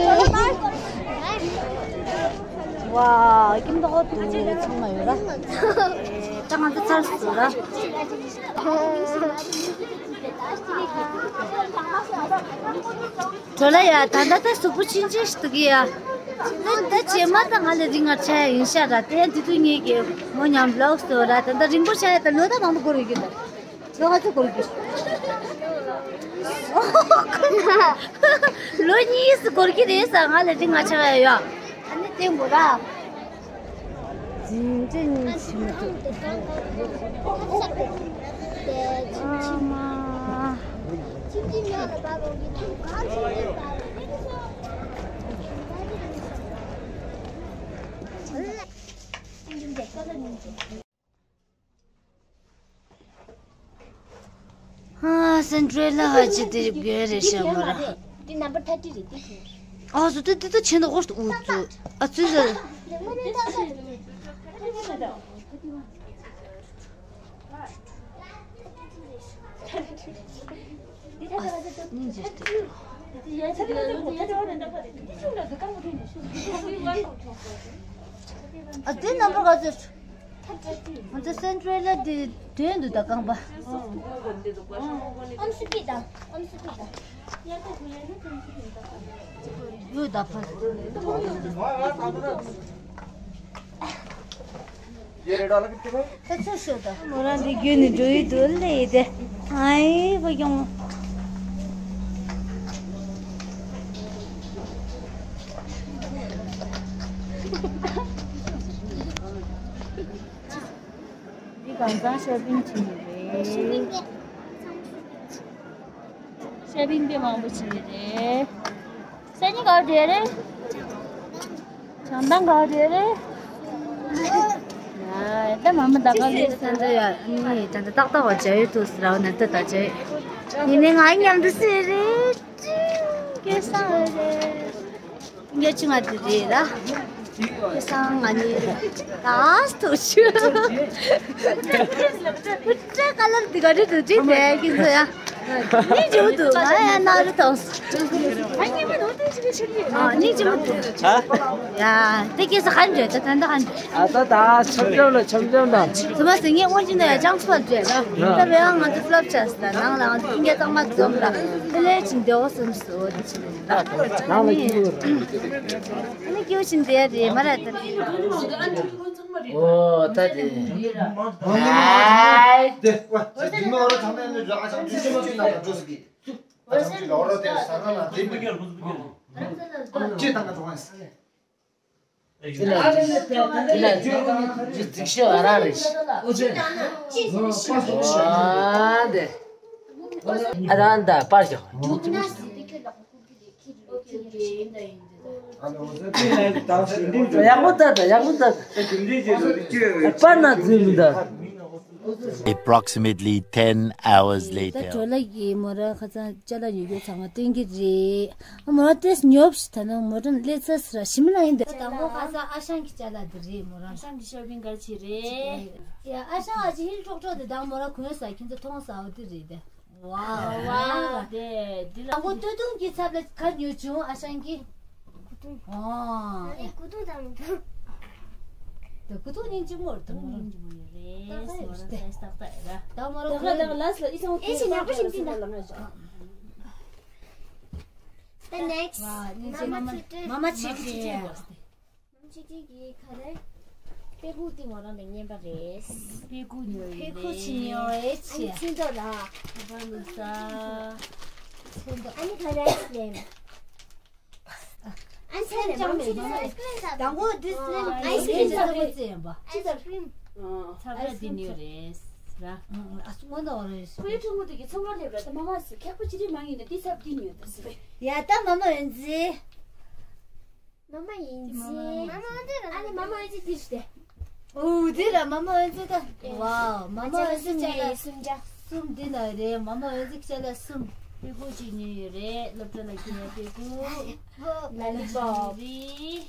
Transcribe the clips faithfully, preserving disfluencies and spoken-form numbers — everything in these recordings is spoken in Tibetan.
ཡེ། ཝ། ཀིམ་ཏོག་ཏུ་ཚང་མ་ཡོད་ར། ད་ང་ཚོ་ཚར་སོང་ར། གྲོ་ལ་ཡ། ད་ལྟ་ད་གཟུགས་པོ་ཆུང་ཆུང་ཞིག་འདུག་གི་ཡ། ད་ད་རྗེས་མ་ད་ང་ལས་རིང་ང་ཆ་ཡ་ཡིན་ཤག་ར། དེ་ཡང་དེ་དུས་ངེད་ཀྱི་མོ་མཉམ་ལོག་སོང་ར། ད་ད་རིང་པོ་ཆ་ཡ། ད་ལོ་ད་མང་པོ་འགོར་ཡོད་ཀྱི་ད། ལོ་ང་ཚོ་འགོར་གྱི། ལོ་གཉིས་སུ་འགོར་གྱི་རེད་ས། ང་ལ་རིང་ང་ཆ་ཡ་ཡོད། ཨ་ནི་ཏེང་གོ་ར། འཛིན་གྲྭ་གཉིས་ཕྱིན་འདུག་ཨ་མ། ཨ། སེན་ཏྲེ་ལ་ཧ་ཅི་དེ་རིགས་དགོས་རེད་ཤག་མོ་ར། འདི་ནམ་བར་ཐ་ཏི་རེད་དེ། ཨ་སོ་དེ་དེ་ད་ཆེ་ན་ཧོར་ཨུ་ཙུ། ཨ་ཙུ་ཟེར། ཨ་སྙིང་རྗེ་སྟེ། ཨ་དེ་ནམ་བར་ག་ཚོད། ང་ཚོ་སེན་ཏྲེ་ལ་དེ་དོན་དུ་ད་རྐང་པ། ཨམ་སུ་པི་དང་ཨམ་སུ་པི་དང་། ཡོད་ད་ཕ། ད་ཚོད་ཤོད་ད། མོ་རང་འདི་བརྒྱུད་ནས་འགྲོ་ཡི་འདུག་ལེ་དེ། ཨའི་བ་ཡོང་། འདི་གང་ཚང་ཤོ་པིང་བྱེད་ནི་རེད། ཤོ་པིང་དེ་མང་པོ་བྱེད་ནི་རེད། སང་ཉིན་ག་པར་འགྲོ་ཡ་རེད། བྱང་ཐང་ག་པར་འགྲོ་ཡ་རེད། ཡ་ད་མ་མ་ད་ག་ལེ་སང་ད་ཡ་ནི་ད་ད་ཏག་ཏག་བ་བྱ་ཡོད་དུ་སི་ར་བ་ན་ད་ད་བྱ་ཡོད། ཡིན་ནའི་ང་མཉམ་དུ་སི་རེད། སྐྱེ་སང་རེད། ཉ་ཆུང་ང་དེ་རེད་ལ། སང་ང་ནི་ལ་སྟོ་ཆུ། སྤུ་ཏྲ་ཀ་ལར་དེ་ག་རེ་དུ་དྲིས་ནས་ཀིན་ཚོ་ཡ། ཉིན་རྒྱུན་དུ་ང་ཡ་ན་རུ་ཐོང་སོང་། ཨ་ཉིན་རྒྱུན་དུ། ཨ། ཡ་དེ་ཀིན་ཚོ་ག་འདྲ་ད་ད་ད་ག་འདྲ། ཨ་ད་ད་ཆམ་ཆམ་ལ་ཆམ་ཆམ་ལ། ཚོ་མ་ཟིན་ངས་དངོས་གཞི་ན་ཡ་ཅང་ཚོ་བརྗོད་ན། ད་བས་ང་ཚོ་ལབ་ཆ་ས་ནང་ལ་ང་ཚོ་ཀིན་རྒྱ་གཙང་མ་འཛོམས་ལ་དེ་ལས་ཅིག་འདེའོ་སོམ་སོ་དེ་ཆི་ལ་ཡིན་ལ། ནང་ལ་ཀིན་ཨ་ནི་སྐྱེ་བོ་ཕྱིན་བསྡད་རེད་མ་རེད་ད། ཨོ་ད་དེ། ཧའི། ཨ་ད་ད་པར་ཞོག་ཡག་པོ་ལྟ་ད། ཡག་པོ་ལྟ་ད། པར་ན་འཛུལ་མི་འདུག Approximately ten hours ད་later. གྲོ་ལ་ཡི་མོ་ར་ཁ་ཚང་ཅ་ལག་ཉོ་རྒྱུ་ཚང་མ་སྟོན་གྱི་རེད། ཨ་མོ་ར་ཏེས་ཉོབ་ཤི་ད་ན་མོ་ར་ལེ་ཚ་སི་ར་ཞིམ་ལ་ཡིན་ད། དང་པོ་ཁ་ཚང་ཨ་ཞང་གི་ཅ་ལག་འདི་རེད་མོ་ར། ཨ་ཞང་གི་ཤོ་པིང་ག་ཅི་རེད། ཡ་ཨ་ཞང་ཨ་ཅི་ཧིལ་ཀྲོག་ཀྲོག་དེ་དང་མོ་ར་གོན་ས་ཁྱིམ་ཚ་མཐོང་ས་འོ་དེ་རེད་དེ། ཝའོ་ཝའོ། དེ་འདི་ལ་དང་པོ་སྟོད་ཐུང་གི་ཚབ་ལ་ག་ཉོ་བྱུང་ཨ་ཞང་གི། ཨོ། ཨ་ནི་གུ་ཐུག་དང་མི་འདུག་དེ་གུ་ཐུག་སྙིང་རྗེ་མོ་རེད་དང་མོ་རང་རྗེ་མོ་ཡོད་རེད། ཏག་ཏག་ཡོད་རེད། ཏག་ཏག་ཏག་ཏག་ཡོད་རེད། དང་མོ་རང་ད་ག་ད་ག་ལ་སི་ལ་ཨི་སང་ཨེ་ཤི་ཉག་པོ་ཞིག་འདི་ན། The next. ཝ་སྙིང་རྗེ། མ་མ་མ་མ་ཆེ་ཆེ། མ་མ་ཆེ་ཆེ། ཆེ་ཆེ་གི་ཁ་རེད། དཔེ་ཁུག་དེ་ང་རང་ལ་རྔན་པ་རེད། དཔེ་ཁུག་ཉོ་ཡོད་དཔེ་ཁུག་རེད། ཅི་ཉོ་ཨེ་ཨ་ནི་ཆི། ཚིག་མདོག་ལ། ཨ་ཕ་ལུ་ས། ཚིག་མདོག་ཨ་ནི་ཁ་རེད་སི་ལེམ། ཨ་ནི་ཚེ་ལེམ་ཅང་མེད་མ་ཨ་ནི་དང་པོ་དི་སི་ལེམ་ཨ་ནི་ཨའི་སི་ཀྲིམ་ཚ་པོ་ཙེ་ཡིན་པ། ཨའི་སི་ཀྲིམ། ཚ་པོ་དེ་ཉོ་རེད་ར། ཨ་སུ་ངོ་ན་བ་རེད། ཁོའི་ཕྲུ་གུ་དེ་གི་ཚོང་ཁང་སླེབས་ར་ད་མ་མ་སི་ཁེག་པོ་ཅི་རིགས་མ་ཡིན་ན་དི་ཚབ་དི་ཉོ་ད་སི། ཡ་ད་མ་མ་ཡོན་ཙི། མ་མ་ཡིན་ཙི། མ་མ་ཨ་ནི་མ་མ་ཨེ་ཙི་དིར་ཏེ། ཨོ་དིར་ར་མ་མ་ཨེ་ཙི་ད། ཝའོ་མ་མ་ཨེ་ཙི་ཅ་ལག་གསུམ་ཅ། གསུམ་འདི་ན་རེད། མ་མ་ཨེ་ཙི་ཅ་ལག་གསུམ། པི་ཀུ་ཅིག་ཉོས་ཡོད་རེད། སློབ་གྲྭ་ལ་ཁྱེར་ཡ་པི་ཀུ། ལ་ལི་པོབ། རི།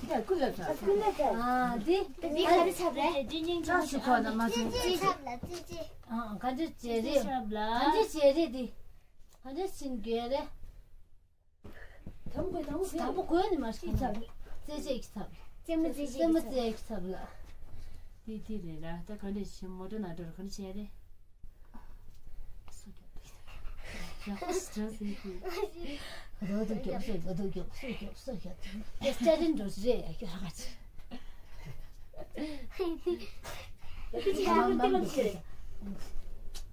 ཨ་འདི། འདི་ག་རེ་ཆགས་རེད། འདི་སྙིང་རྗེ་མོ་ཞིག་ཁོ་ན་མ་སོང་། ཙི་ཙི་ཆབ་ལ་ཙི་ཙི། ཨ་ག་འདྲ་བྱས་རེད། ཙི་ཆབ་ལ། ག་འདྲ་བྱས་རེད་འདི། ག་འདྲ་ཕྱིན་དགོས་རེད། དང་པོ་དང་པོ་དང་པོ་གོས་ནི་མ་ཤེས་ཚབ། རྩེ་རྩེ་གི་ཚབ། རྩེ་མོ་རྩེ་རྩེ་མོ་རྩེ་གི་ཚབ་ལ། དེ་དེ་རེད་ར། ད་ག་འདྲ་བྱེད། མོ་ཊ་ན་འགྲོ་ར་ག་འདྲ་བྱས་རེད། སུ་རྒྱབ་ཡག་པོ་སི་ཏྲ་སི་ཧི། རོ་དུ་རྒྱབ་སུ་རོ་དུ་རྒྱབ་སུ་རྒྱབ་སུ་རྒྱབ། དེ་སི་ཏྲ་རིན་འགྲོ་རེད་ཡ་ཁྱོད་ཧ་ག་ཚི། ཁྱོད་ཀྱི་ཧ་ག་ཚི་རེད།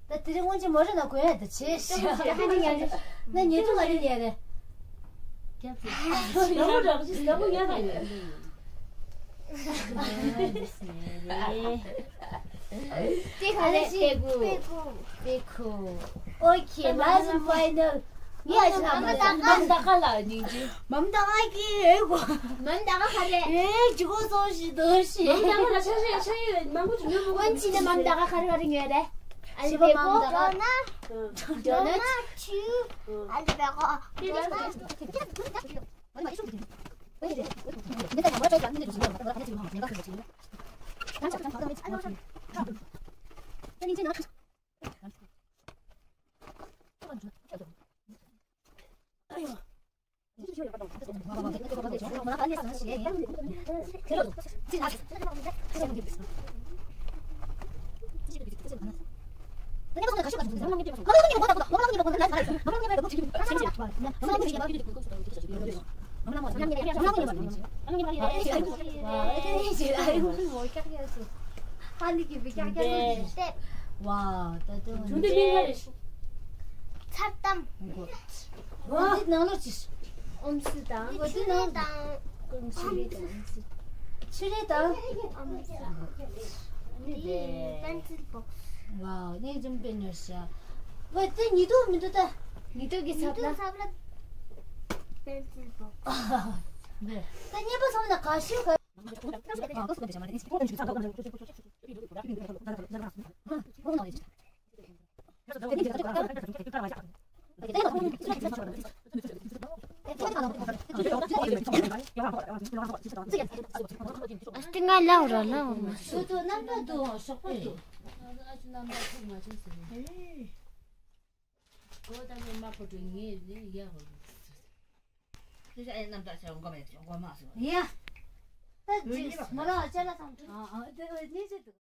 ད་དེ་རིང་སྔོན་ཆད་མོ་རེ་ན་གོན་ཡ་ད་ཆེ་ཤི། ད་ཉེ་དུ་ག་རེ་ཉེ་རེད། ད་ཉེ་དུ་ག་རེ་ཉེ་རེད། ལ་མོ་རག་ཅིག་ལ་མོ་ཉ་ད་ཉེ། དེ་ག་རེ་པེ་ཀུ། པེ་ཀུ། པེ་ཀུ། ཨོ་ཁེ། ལ་སི་ཕའི་ནལ། ངས་ཨ་ཅི་ན་མ་ད་མམ་ད་ཀ་ལ་ཉིང་ཅི། མམ་ད་ཀ་གི་ཨེ་གོ། མམ་ད་ཀ་ག་རེ། ཨེ་ཇི་གོ་སོ་ཤི་དོ་ཤི། མམ་ད་ཀ་ལ་ཆ་ཤི་ཆ་ཡི་མང་པོ་ཅིག་ཉོ་བོ། ཨོན་ཅི་ནས་མམ་ད་ཀ་ག་རེ་ག་རེ་ཉོས་རེད། ཨ་ལི་བེ་ཀོ། ཌོ་ནཊ། ཌོ་ནཊ། ཨ་ལི་བེ་ཀོ། ཚར་གཏམ། འདི་ནང་ལོགས་ཅིག་ཨོམ་སི་དང་། འདི་ནང་དང་། ཆུ་རེ་དང་། ཆུ་རེ་དང་། ཨོམ་སི། འདི་པེན་སིལ་བོག་སི། ཝའོ། ནས་ཅུང་པེ་ནར་ཤ། ཝེ་དེ་ཉི་དུ་མི་འདུག་ད། ཉི་དུ་གི་ཚབ་ལ། པེན་སིལ་བོག་སི། ད་གཉིས་པ་ཚང་ན་ག་ཤི་ག་ཨ་སྟེ་ང་ལའོ་ར་ལའོ་མ་སུ། ཚོ་ཚོ་རྣམ་པ་འདུག་ཞོགས་པ་འདུག་ཨ་ཅུ་རྣམ་པ་ཐུག་མ་བྱུང་ཟེར་ནས། གོ་ད་ནི་མ་ཕོ་དུ་ངེས་ནས་ཡ་བ། དེ་ཨེ་རྣམ་དག་ཆེ་འགོ་མེད་འགོ་མ་སོང་། ཡ། ད་ཅིག་མོ་རང་ཨ་ཅག་ལ་བསམ་ཐུབ། ཨ་ཨ་དེ་ནས་ཅི་འདུག